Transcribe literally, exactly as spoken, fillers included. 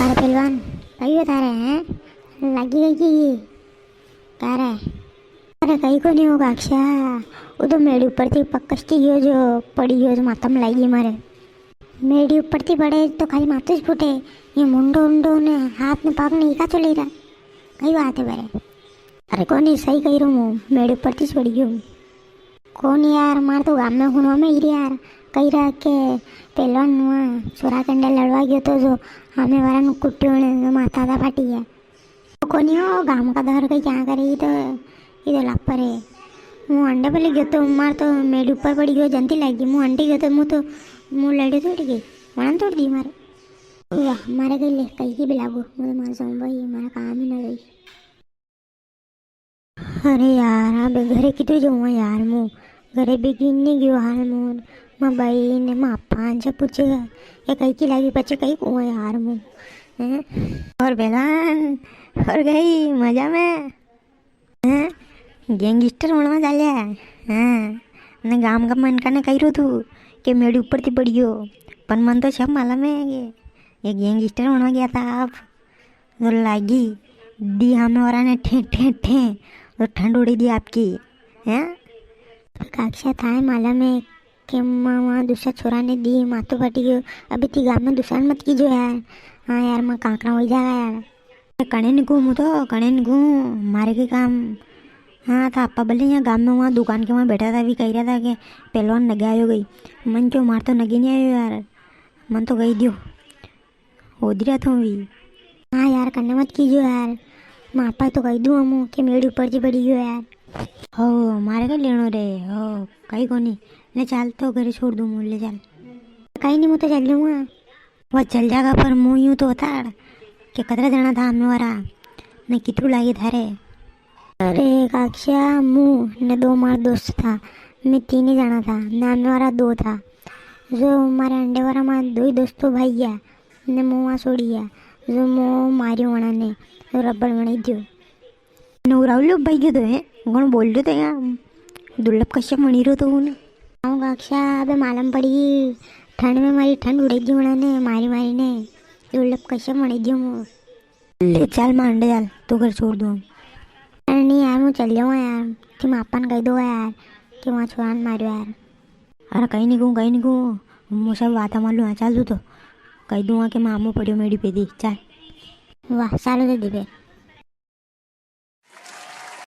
अरे पहलवान, कई बता रहे हैं? लागी गई कि ये? कह रहे? अरे कई को नहीं होगा अक्षय, वो तो मेड़ी ऊपर थी पक्कस थी गयो जो पड़ी गयो जो माथा में लागी मारे। मेड़ी ऊपर थी पड़े तो खाली माथो ही फूटे, ये मुंडो उंडो ने हाथ ने पग ने इका चले रहा। कई बात है बरे। अरे कोनी, सही कही रो हूँ, मेड़ी ऊपर थी पड़ी गयो। कोनी यार, मार तो गाम में हुणवा में ही रे यार, कही रहा के पहलवान नुआ छोरा कंडे लड़वा गयो तो जो हमें वारा नु कुट्टियो ने जो माथा था फाटी है। तो कोनी हो गाम का दहर के क्या करे, ये तो, ये तो लापर है। मु अंडे पहले गयो तो मार तो मेड़ी ऊपर पड़ी गयो, जंती लागी। मु अंडे गयो तो मु तो, मु लड़े तोड़ गई, वणन तोड़ दी मारे। वाह, मारे कई ले, कई की बिलागो, मु तो मार जाऊँ भाई, मारा काम ही ना रही। अरे यार, अबे घरे कितु जाऊँ यार मु? घरे भी गिन नहीं गयो हाल मु। माँ बाई ने माँ पाँच पूछेगा, ये कई की लागी पचे कई कुआ यार मु। हैं? और बेलान, और गई मजा में। हैं? गैंगस्टर बनवा चाल्या है। हैं? ने गाम का मन का ने कही रो तू के मेड़ी ऊपर थी पड़ियो, पर मन तो सब मालूम है ये, ये गैंगस्टर बनवा गया था आप। तो लागी दी हमें और आने ठे ठे ठे, तो ठंड उड़ी दी आपकी, हैं? काक्षा था है मालूम है कि माँ वहाँ दूसरा छोरा ने दी, माथो फटी गयो। अभी ती गाम में दूसरा ने मत कीजो यार। हाँ यार, माँ कांकरा हो जाएगा यार। कणे ने कहूँ, मु तो कणे ने कहूँ, मारे के काम। हाँ, था आपा भले यहाँ गाम में वहाँ दुकान के वहाँ बैठा था, भी कही रहा था कि पहलवान नगे आयो गई। मन क्यों मार तो नगे नहीं आयो यार, मन तो गई दियो। होदी रहा था भी। हाँ यार, कन्ने मत कीजो यार, माँ आपा तो कही दूँ हम कि मेड़ी ऊपर जी पड़ी गयो यार। हो, मारे का लेनो रे, हो, कई कोनी। ले चाल, तो घरे छोड़ दूँ मु, ले चाल। कई नहीं, मु तो चल जाऊँगा। वो चल जाएगा, पर मु यूं तो बता कि कतरा जणा था हमें वारा, ने कितरू लागे थारे? अरे काक्षा, मु ने दो मार दोस्त था, मैं तीन ही जणा था, ने हमें वारा दो था। जो मारे अंडे वारा मार दो ही दोस्तों भाई गया, ने मु वहाँ छोड़ी गया, जो मु मारियो वणा ने, जो रबड़ वणाई दियो। नवरावलो भाई गयो तो है, घणो बोल रहो तो यार, दुर्लभ कश्यप मणी रो तो हूँ ने। हाँ काक्षा, अबे मालूम पड़ी, ठंड में मारी ठंड उड़ाई दी वणा ने, मारी मारी ने, दुर्लभ कश्यप मणी दियो मु। ले चाल मांडे चाल, तो घर छोड़ दूँ हम। अरे नहीं यार, मु चल जाऊँ यार, कि माँ आपा ने कही दो यार, कि वहाँ छोरा ने मारियो यार। अरे कई नहीं कहूँ, कई नहीं कहूँ, मु सब वाता मालूम है, चाल तू तो। कही दूंगा कि मामो पड़ियो मेड़ी पे दी, चाल। वाह, चालो तो दिबे।